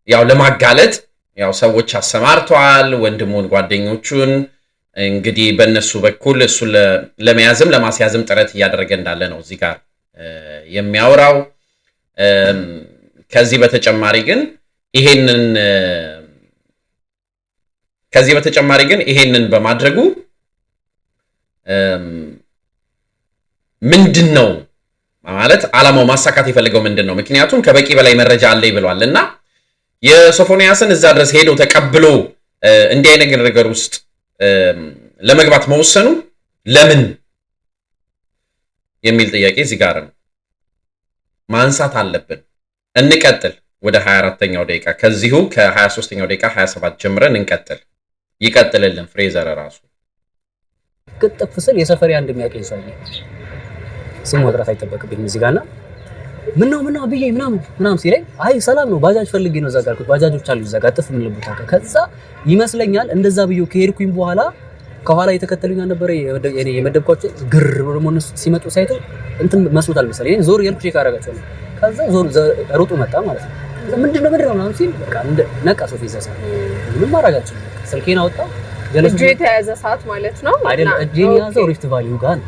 ያው ለማጋለጥ ያው ሰዎች አሰማርተዋል፣ ወንድሙን፣ ጓደኞቹን። እንግዲህ በእነሱ በኩል እሱን ለመያዝም ለማስያዝም ጥረት እያደረገ እንዳለ ነው እዚህ ጋር የሚያወራው። ከዚህ በተጨማሪ ግን ይሄንን በማድረጉ ምንድን ነው ማለት ዓላማው፣ ማሳካት የፈለገው ምንድን ነው? ምክንያቱም ከበቂ በላይ መረጃ አለኝ ብሏል እና የሶፎንያስን እዛ ድረስ ሄዶ ተቀብሎ እንዲህ አይነት ነገር ውስጥ ለመግባት መወሰኑ ለምን የሚል ጥያቄ እዚህ ጋር ነው ማንሳት አለብን። እንቀጥል። ወደ 24ኛው ደቂቃ፣ ከዚሁ ከ23ኛው ደቂቃ 27 ጀምረን እንቀጥል። ይቀጥልልን ፍሬዘር ራሱ። ቅጥፍ ስል የሰፈሬ አንድ የሚያውቀኝ ሰው አለ። ስሙ መጥራት አይጠበቅብኝም እዚህ ጋር። እና ምነው ምነው አብዬ ምናምን ምናምን ሲለኝ፣ አይ ሰላም ነው፣ ባጃጅ ፈልጌ ነው እዛ ጋር አልኩት። ባጃጆች አሉ እዛ ጋር ጥፍ የምንልበት ቦታ። ከዛ ይመስለኛል እንደዛ ብዬው ከሄድኩኝ በኋላ ከኋላ የተከተሉኝ አልነበረ እኔ የመደብኳቸው ግር ብሎ ደግሞ እነሱ ሲመጡ ሳይተው እንትን መስሎታል መሰለኝ። እኔ ዞር እያልኩ check አደርጋቸዋለሁ። ከዛ ዞር ሮጦ መጣ ማለት ነው። ከዛ ምንድነው ምንድነው ምናምን ሲል በቃ እንደ ነቃ ሶፊ እዛ ሰዓት ምንም ማድረግ አልችልም። ስልኬን አወጣሁ። እጁ የተያዘ ሰዓት ማለት ነው። አይደለም፣ እጄን የያዘው ሪፍት ቫሊው ጋር ነው።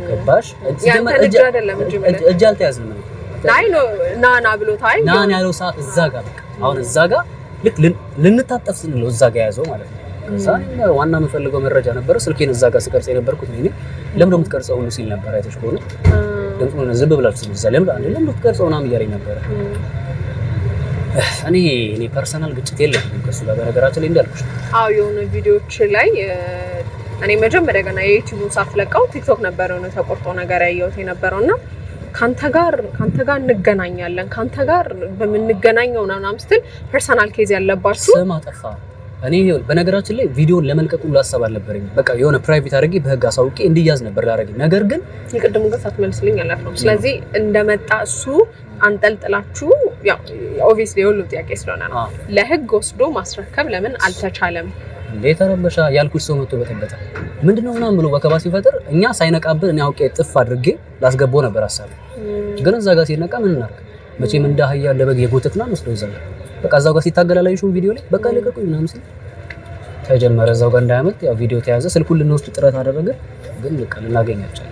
ገባሽ? ያንተን እጅ አይደለም እጅ ብለህ እጅ አልተያዝንም። አይ no፣ ና ና ብሎት አይ ናን ያለው ሰዓት እዛ ጋር በቃ አሁን እዛ ጋር ልክ ልንታጠፍ ስንለው እዛ ጋር የያዘው ማለት ነው። ከዛ እኔም ዋና የምፈልገው መረጃ ነበረ። ስልኬን እዛ ጋር ስቀርጽ የነበርኩት እኔ ነኝ። ለምን ነው የምትቀርጸው ሁሉ ሲል ነበር። አይተሽ ከሆነ ድምፁን ዝም ብላችሁ ስሙ። እዛ ለምን አንዴ ለምን ነው የምትቀርጸው ምናምን እያለኝ ነበረ። እኔ personal ግጭት የለብኝም ከእሱ ጋር፣ በነገራችን ላይ እንዳልኩሽ። አዎ፣ የሆነ ቪዲዮዎች ላይ እኔ መጀመሪያ ገና የዩቲዩብን ሳትለቀው ቲክቶክ ነበር የሆነ ተቆርጦ ነገር ያየሁት የነበረው። እና ካንተ ጋር እንገናኛለን፣ ካንተ ጋር በምንገናኘው ምናምን ስትል personal case ያለባችሁ ስም አጠፋ። እኔ ይኸውልህ፣ በነገራችን ላይ ቪዲዮን ለመልቀቅ ሁሉ ሀሳብ አልነበረኝም። በቃ የሆነ private አድርጌ በህግ አሳውቄ እንዲያዝ ነበር ላደርግ። ነገር ግን የቅድሙ ግን ሳትመልስልኝ አላልፍም። ስለዚህ እንደመጣ እሱ አንጠልጥላችሁ፣ ያው obviously የሁሉም ጥያቄ ስለሆነ ነው፣ ለህግ ወስዶ ማስረከብ ለምን አልተቻለም? እንዴ ተረበሻ ያልኩሽ ሰው መጥቶ በጠበጠ። ምንድነው ምናምን ብሎ ወከባ ሲፈጥር እኛ ሳይነቃብን እኔ አውቄ ጥፍ አድርጌ ላስገባው ነበር ሀሳብ። ግን እዛ ጋር ሲነቃ ምን እናድርግ? መቼም እንደ አህያ እንደ በግ የጎተትና ወስደው እዛ ጋር በቃ እዛው ጋር ሲታገል አላየሽውም? ቪዲዮ ላይ በቃ ልቀቁኝ ምናምን ሲል ተጀመረ። እዛው ጋር እንዳያመልጥ ያው ቪዲዮ ተያዘ። ስልኩን ልንወስድ ጥረት አደረገ፣ ግን በቃ ልናገኝ አልቻለም።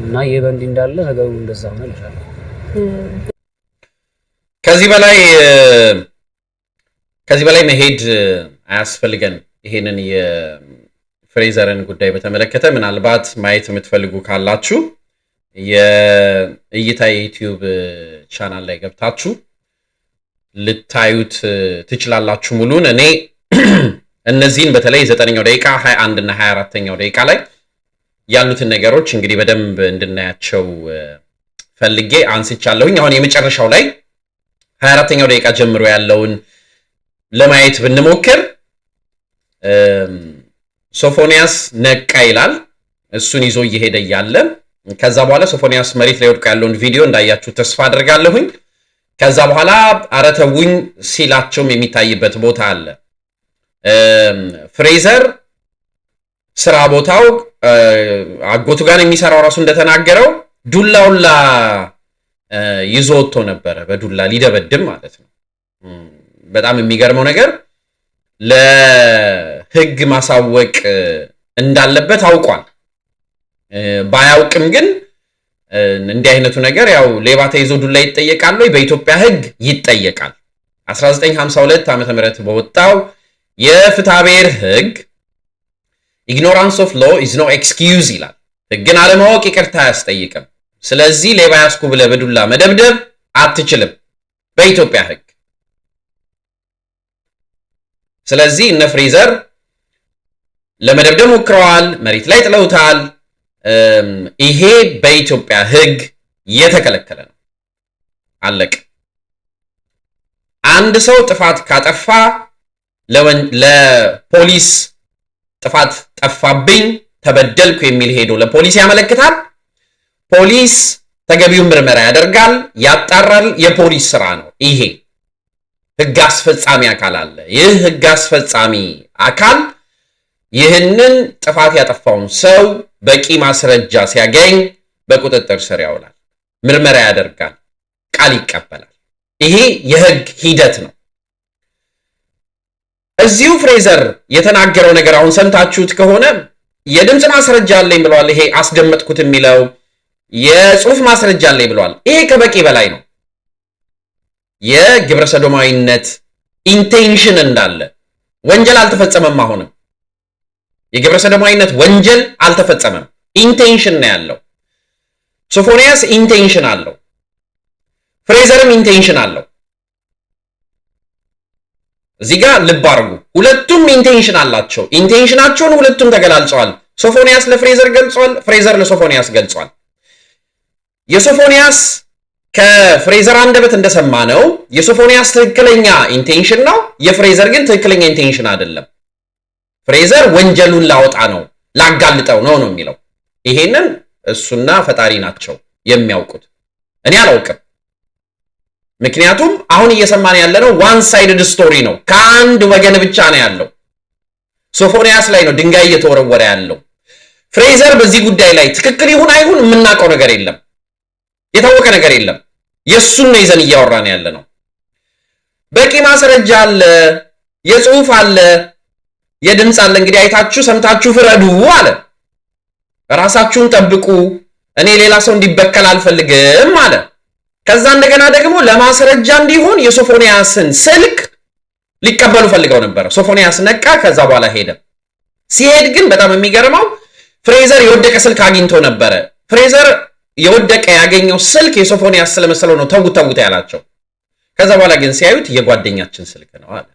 እና ይህ በእንዲህ እንዳለ ነገሩ እንደዛ ሆነ እልሻለሁ። ከዚህ በላይ መሄድ አያስፈልገንም። ይሄንን የፍሬዘርን ጉዳይ በተመለከተ ምናልባት ማየት የምትፈልጉ ካላችሁ የእይታ የዩቲዩብ ቻናል ላይ ገብታችሁ ልታዩት ትችላላችሁ ሙሉን። እኔ እነዚህን በተለይ 9ኛው ደቂቃ 21 እና 24ኛው ደቂቃ ላይ ያሉትን ነገሮች እንግዲህ በደንብ እንድናያቸው ፈልጌ አንስቻለሁኝ። አሁን የመጨረሻው ላይ 24ኛው ደቂቃ ጀምሮ ያለውን ለማየት ብንሞክር ሶፎንያስ ነቃ ይላል። እሱን ይዞ እየሄደ እያለ ከዛ በኋላ ሶፎንያስ መሬት ላይ ወድቆ ያለውን ቪዲዮ እንዳያችሁ ተስፋ አድርጋለሁኝ። ከዛ በኋላ ኧረ ተውኝ ሲላቸውም የሚታይበት ቦታ አለ። ፍሬዘር ስራ ቦታው አጎቱ ጋር የሚሰራው ራሱ እንደተናገረው ዱላውላ ይዞ ወጥቶ ነበረ፣ በዱላ ሊደበድብ ማለት ነው። በጣም የሚገርመው ነገር ለሕግ ማሳወቅ እንዳለበት አውቋል። ባያውቅም ግን እንዲህ አይነቱ ነገር ያው ሌባ ተይዞ ዱላ ይጠየቃል ወይ? በኢትዮጵያ ሕግ ይጠየቃል። 1952 ዓ.ም በወጣው የፍትሐብሔር ሕግ "Ignorance of law is no excuse" ይላል። ሕግን አለማወቅ ይቅርታ አያስጠይቅም። ስለዚህ ሌባ ያዝኩ ብለህ በዱላ መደብደብ አትችልም በኢትዮጵያ ሕግ። ስለዚህ እነ ፍሬዘር ለመደብደብ ሞክረዋል፣ መሬት ላይ ጥለውታል። ይሄ በኢትዮጵያ ሕግ የተከለከለ ነው። አለቀ። አንድ ሰው ጥፋት ካጠፋ ለፖሊስ ጥፋት ጠፋብኝ፣ ተበደልኩ የሚል ሄዶ ለፖሊስ ያመለክታል። ፖሊስ ተገቢውን ምርመራ ያደርጋል፣ ያጣራል። የፖሊስ ስራ ነው ይሄ። ህግ አስፈጻሚ አካል አለ። ይህ ህግ አስፈጻሚ አካል ይህንን ጥፋት ያጠፋውን ሰው በቂ ማስረጃ ሲያገኝ በቁጥጥር ስር ያውላል፣ ምርመራ ያደርጋል፣ ቃል ይቀበላል። ይሄ የህግ ሂደት ነው። እዚሁ ፍሬዘር የተናገረው ነገር አሁን ሰምታችሁት ከሆነ የድምፅ ማስረጃ አለኝ ብለዋል። ይሄ አስደመጥኩት የሚለው የጽሁፍ ማስረጃ አለኝ ብለዋል። ይሄ ከበቂ በላይ ነው። የግብረ ሰዶማዊነት intention እንዳለ፣ ወንጀል አልተፈጸመም። አሁንም የግብረ ሰዶማዊነት ወንጀል አልተፈጸመም። Intention ነው ያለው። ሶፎንያስ intention አለው። ፍሬዘርም intention አለው። እዚህ ጋር ልብ አድርጉ። ሁለቱም intention አላቸው። Intention ኣቸውን ሁለቱም ተገላልጸዋል። ሶፎንያስ ለፍሬዘር ገልጿል። ፍሬዘር ለሶፎንያስ ገልጿል። የሶፎንያስ ከፍሬዘር አንደበት እንደሰማነው የሶፎንያስ ትክክለኛ intention ነው። የፍሬዘር ግን ትክክለኛ intention አይደለም። ፍሬዘር ወንጀሉን ላወጣ ነው፣ ላጋልጠው ነው ነው የሚለው። ይሄንን እሱና ፈጣሪ ናቸው የሚያውቁት፣ እኔ አላውቅም። ምክንያቱም አሁን እየሰማን ያለነው one sided story ነው። ከአንድ ወገን ብቻ ነው ያለው። ሶፎንያስ ላይ ነው ድንጋይ እየተወረወረ ያለው። ፍሬዘር በዚህ ጉዳይ ላይ ትክክል ይሁን አይሁን የምናውቀው ነገር የለም፣ የታወቀ ነገር የለም። የእሱን ነው ይዘን እያወራን ያለ ነው። በቂ ማስረጃ አለ፣ የጽሁፍ አለ፣ የድምፅ አለ። እንግዲህ አይታችሁ ሰምታችሁ ፍረዱ አለ። ራሳችሁን ጠብቁ፣ እኔ ሌላ ሰው እንዲበከል አልፈልግም አለ። ከዛ እንደገና ደግሞ ለማስረጃ እንዲሆን የሶፎንያስን ስልክ ሊቀበሉ ፈልገው ነበረ። ሶፎንያስ ነቃ። ከዛ በኋላ ሄደ። ሲሄድ ግን በጣም የሚገርመው ፍሬዘር የወደቀ ስልክ አግኝቶ ነበረ። ፍሬዘር የወደቀ ያገኘው ስልክ የሶፎንያስ ስለመሰለው ነው ተውት ተውት ያላቸው። ከዛ በኋላ ግን ሲያዩት የጓደኛችን ስልክ ነው አለ፣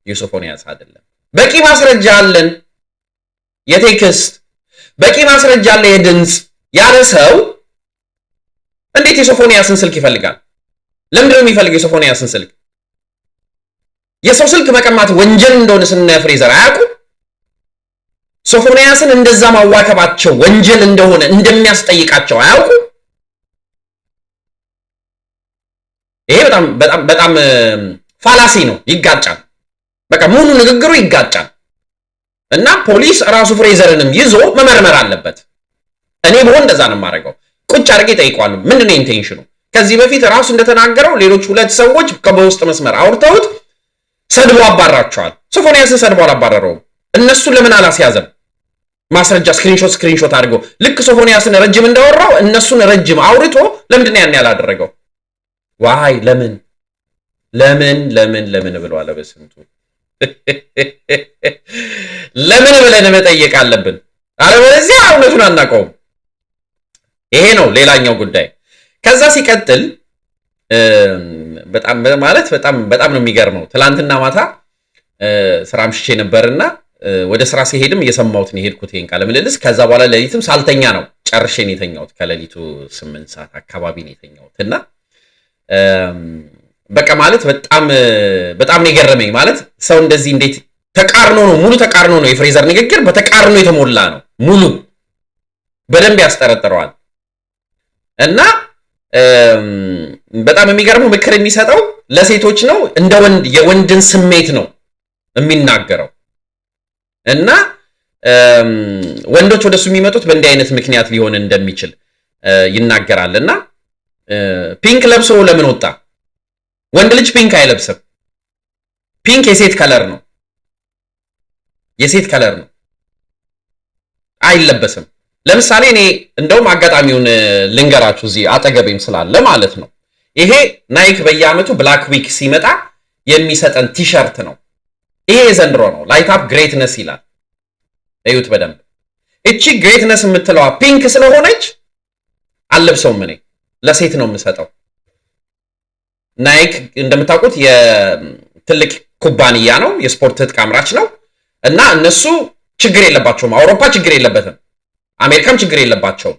የሶፎንያስ አይደለም። በቂ ማስረጃ አለን፣ የ text በቂ ማስረጃ አለ፣ የድምፅ ያለ ሰው እንዴት የሶፎንያስን ስልክ ይፈልጋል? ለምንድን ነው የሚፈልገው የሶፎንያስን ስልክ? የሰው ስልክ መቀማት ወንጀል እንደሆነ ስነ ፍሬዘር አያውቁም? ሶፎንያስን እንደዛ ማዋከባቸው ወንጀል እንደሆነ እንደሚያስጠይቃቸው አያውቁም? ይሄ በጣም በጣም በጣም fallacy ነው፣ ይጋጫል። በቃ ሙሉ ንግግሩ ይጋጫል። እና ፖሊስ ራሱ ፍሬዘርንም ይዞ መመርመር አለበት። እኔ ብሆን እንደዛ ነው የማደርገው። ቁጭ አድርጌ እጠይቀዋለሁ። ምንድን ነው intention ኑ? ከዚህ በፊት ራሱ እንደተናገረው ሌሎች ሁለት ሰዎች በውስጥ መስመር አውርተውት ሰድቦ አባራቸዋል። ሶፎንያስን ሰድቦ አላባረረውም። እነሱን ለምን አላስያዘም? ማስረጃ screenshot አድርገው ልክ ሶፎንያስን ረጅም እንዳወራው እነሱን ረጅም አውርቶ ለምንድን ነው ያን ያላደረገው? Why ለምን ለምን ለምን ለምን ብለዋል። በስንቱ ለምን ብለን መጠየቅ አለብን። አለበለዚያ እውነቱን አናውቀውም። ይሄ ነው ሌላኛው ጉዳይ። ከዛ ሲቀጥል በጣም ማለት በጣም በጣም ነው የሚገርመው። ትላንትና ማታ ስራ አምሽቼ ነበርና ወደ ስራ ሲሄድም እየሰማሁት ነው የሄድኩት ይሄን ቃለ ምልልስ። ከዛ በኋላ ሌሊትም ሳልተኛ ነው ጨርሼ ነው የተኛሁት። ከሌሊቱ 8 ሰዓት አካባቢ ነው የተኛሁት እና በቃ ማለት በጣም በጣም ነው የገረመኝ። ማለት ሰው እንደዚህ እንዴት ተቃርኖ ነው ሙሉ ተቃርኖ ነው የፍሬዘር ንግግር በተቃርኖ የተሞላ ነው ሙሉ በደንብ ያስጠረጥረዋል። እና በጣም የሚገርመው ምክር የሚሰጠው ለሴቶች ነው፣ እንደ ወንድ የወንድን ስሜት ነው የሚናገረው። እና ወንዶች ወደሱ የሚመጡት በእንዲህ አይነት ምክንያት ሊሆን እንደሚችል ይናገራል። እና pink ለብሶ ለምን ወጣ? ወንድ ልጅ pink አይለብስም። Pink የሴት color ነው፣ የሴት color ነው፣ አይለበስም። ለምሳሌ እኔ እንደውም አጋጣሚውን ልንገራችሁ እዚህ አጠገቤም ስላለ ማለት ነው። ይሄ Nike በየዓመቱ Black Week ሲመጣ የሚሰጠን ቲሸርት ነው። ይሄ የዘንድሮ ነው። Light up greatness ይላል። እዩት በደንብ። እቺ greatness የምትለዋ pink ስለሆነች አልለብሰውም። እኔ ለሴት ነው የምሰጠው። Nike እንደምታውቁት የትልቅ ኩባንያ ነው፣ የስፖርት ትጥቅ አምራች ነው እና እነሱ ችግር የለባቸውም። አውሮፓ ችግር የለበትም፣ አሜሪካም ችግር የለባቸውም።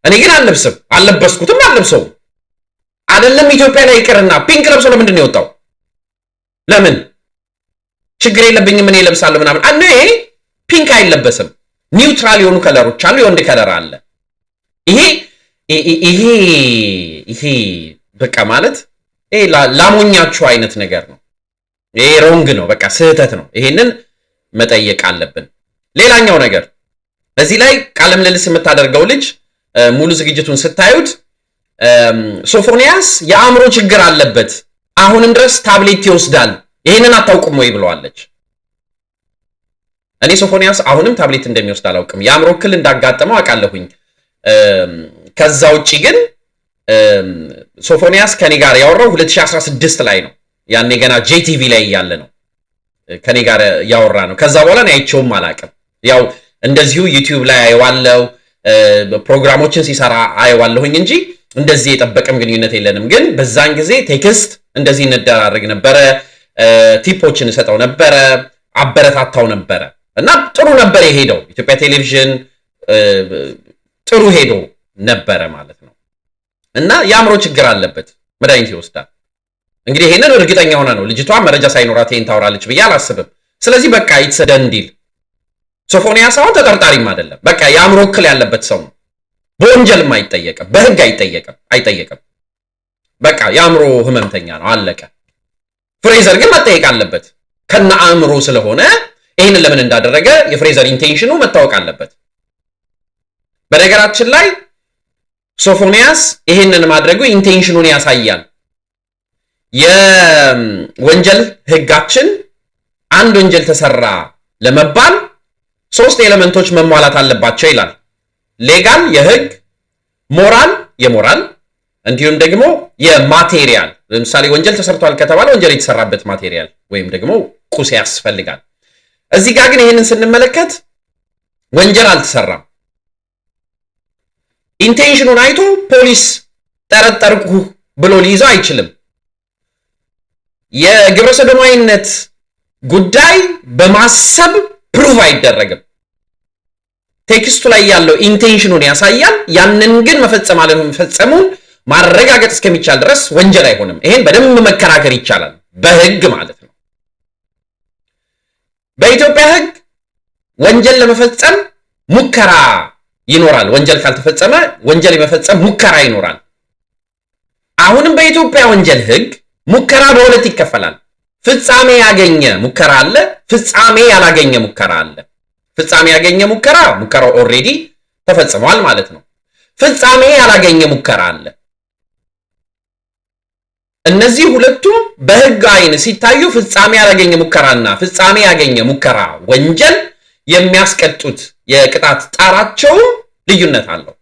እኔ ግን አልለብስም፣ አልለበስኩትም፣ አልለብሰውም። አይደለም ኢትዮጵያ ላይ ይቅርና pink ለብሶ ለምንድን ነው የወጣው? ለምን ችግር የለብኝም እኔ እለብሳለሁ ምናምን። እኔ pink አይለበስም። Neutral የሆኑ color ኦች አሉ፣ የወንድ color አለ። ይሄ ይሄ ይሄ በቃ ማለት ይሄ ላሞኛችሁ አይነት ነገር ነው። ይሄ wrong ነው፣ በቃ ስህተት ነው። ይሄንን መጠየቅ አለብን። ሌላኛው ነገር እዚህ ላይ ቃለ ምልልስ የምታደርገው ልጅ ሙሉ ዝግጅቱን ስታዩት ሶፎንያስ የአእምሮ ችግር አለበት፣ አሁንም ድረስ ታብሌት ይወስዳል፣ ይሄንን አታውቁም ወይ ብለዋለች። እኔ ሶፎንያስ አሁንም ታብሌት እንደሚወስድ አላውቅም። የአእምሮ እክል እንዳጋጠመው አውቃለሁኝ። ከዛ ውጪ ግን ሶፎንያስ ከኔ ጋር ያወራው 2016 ላይ ነው። ያኔ ገና ጄቲቪ ላይ እያለ ነው ከኔ ጋር ያወራ ነው። ከዛ በኋላ እኔ አይቼውም አላውቅም። ያው እንደዚሁ YouTube ላይ አየዋለሁ፣ ፕሮግራሞችን ሲሰራ አየዋለሁኝ እንጂ እንደዚህ የጠበቀም ግንኙነት የለንም። ግን በዛን ጊዜ text እንደዚህ እንደራረግ ነበረ፣ tip ኦችን እሰጠው ነበረ፣ አበረታታው ነበረ እና ጥሩ ነበር የሄደው። ኢትዮጵያ ቴሌቪዥን ጥሩ ሄዶ ነበረ ማለት ነው። እና የአእምሮ ችግር አለበት፣ መድኃኒት ይወስዳል። እንግዲህ ይሄንን እርግጠኛ ሆነ ነው፣ ልጅቷ መረጃ ሳይኖራት ይሄን ታወራለች ብዬ አላስብም። ስለዚህ በቃ it's a done deal። ሶፎንያስ አሁን ተጠርጣሪም አይደለም። በቃ የአእምሮ እክል ያለበት ሰው ነው። በወንጀልም አይጠየቅም፣ በህግ አይጠየቅም። በቃ የአእምሮ ህመምተኛ ነው፣ አለቀ። ፍሬዘር ግን መጠየቅ አለበት ከነ አእምሮ ስለሆነ ይህንን ለምን እንዳደረገ የፍሬዘር intention ኑ መታወቅ አለበት። በነገራችን ላይ ሶፎንያስ ይህንን ማድረጉ intention ኑን ያሳያል። የወንጀል ህጋችን አንድ ወንጀል ተሰራ ለመባል ሶስት element ኦች መሟላት አለባቸው ይላል። Legal የህግ፣ ሞራል የሞራል፣ እንዲሁም ደግሞ የ material። ለምሳሌ ወንጀል ተሰርቷል ከተባለ ወንጀል የተሰራበት material ወይም ደግሞ ቁስ ያስፈልጋል። እዚህ ጋር ግን ይህንን ስንመለከት ወንጀል አልተሰራም። Intention ኑን አይቶ ፖሊስ ጠረጠርኩ ብሎ ሊይዘው አይችልም። የግብረ ሰዶማዊነት ጉዳይ በማሰብ prove አይደረግም። Text ኡ ላይ ያለው intention ኑን ያሳያል። ያንን ግን መፈጸም አለመፈጸሙን ማረጋገጥ እስከሚቻል ድረስ ወንጀል አይሆንም። ይሄን በደንብ መከራከር ይቻላል፣ በህግ ማለት ነው። በኢትዮጵያ ህግ ወንጀል ለመፈጸም ሙከራ ይኖራል። ወንጀል ካልተፈጸመ ወንጀል የመፈጸም ሙከራ ይኖራል። አሁንም በኢትዮጵያ ወንጀል ህግ ሙከራ በሁለት ይከፈላል። ፍጻሜ ያገኘ ሙከራ አለ፣ ፍጻሜ ያላገኘ ሙከራ አለ። ፍጻሜ ያገኘ ሙከራ ሙከራው already ተፈጽሟል ማለት ነው። ፍጻሜ ያላገኘ ሙከራ አለ። እነዚህ ሁለቱም በህግ አይን ሲታዩ ፍጻሜ ያላገኘ ሙከራና ፍጻሜ ያገኘ ሙከራ ወንጀል የሚያስቀጡት የቅጣት ጣራቸውም ልዩነት አለው።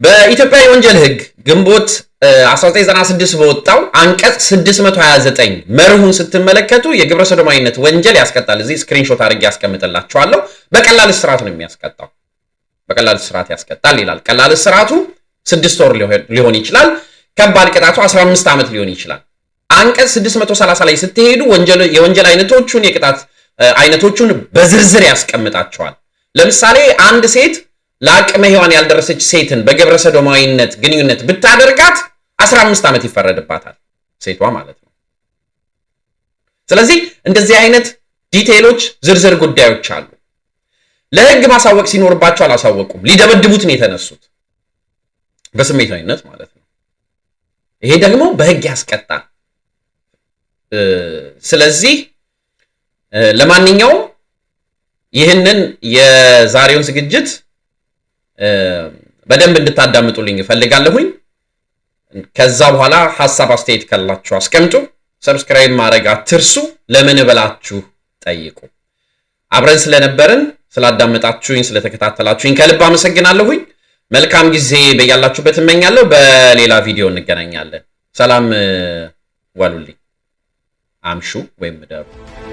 በኢትዮጵያ የወንጀል ህግ ግንቦት 1996 በወጣው አንቀጽ 629 መርሁን ስትመለከቱ የግብረ ሰዶማዊነት ወንጀል ያስቀጣል። እዚህ screenshot አድርጌ ያስቀምጥላችኋለሁ። በቀላል እስራት ነው የሚያስቀጣው። በቀላል እስራት ያስቀጣል ይላል። ቀላል እስራቱ 6 ወር ሊሆን ይችላል። ከባድ ቅጣቱ 15 ዓመት ሊሆን ይችላል። አንቀጽ 630 ላይ ስትሄዱ የወንጀል አይነቶቹን፣ የቅጣት አይነቶቹን በዝርዝር ያስቀምጣቸዋል። ለምሳሌ አንድ ሴት ለአቅመ ሔዋን ያልደረሰች ሴትን በግብረ ሰዶማዊነት ግንኙነት ብታደርጋት 15 ዓመት ይፈረድባታል፣ ሴቷ ማለት ነው። ስለዚህ እንደዚህ አይነት detail ኦች፣ ዝርዝር ጉዳዮች አሉ። ለሕግ ማሳወቅ ሲኖርባቸው አላሳወቁም። ሊደበድቡት ነው የተነሱት በስሜታዊነት ማለት ነው። ይሄ ደግሞ በሕግ ያስቀጣል። ስለዚህ ለማንኛውም ይህንን የዛሬውን ዝግጅት በደንብ እንድታዳምጡልኝ እፈልጋለሁኝ። ከዛ በኋላ ሀሳብ አስተያየት ካላችሁ አስቀምጡ። Subscribe ማድረግ አትርሱ። ለምን ብላችሁ ጠይቁ። አብረን ስለነበርን፣ ስላዳመጣችሁኝ፣ ስለተከታተላችሁኝ ከልብ አመሰግናለሁኝ። መልካም ጊዜ በያላችሁበት እመኛለሁ። በሌላ ቪዲዮ እንገናኛለን። ሰላም ዋሉልኝ፣ አምሹ ወይም እደሩ።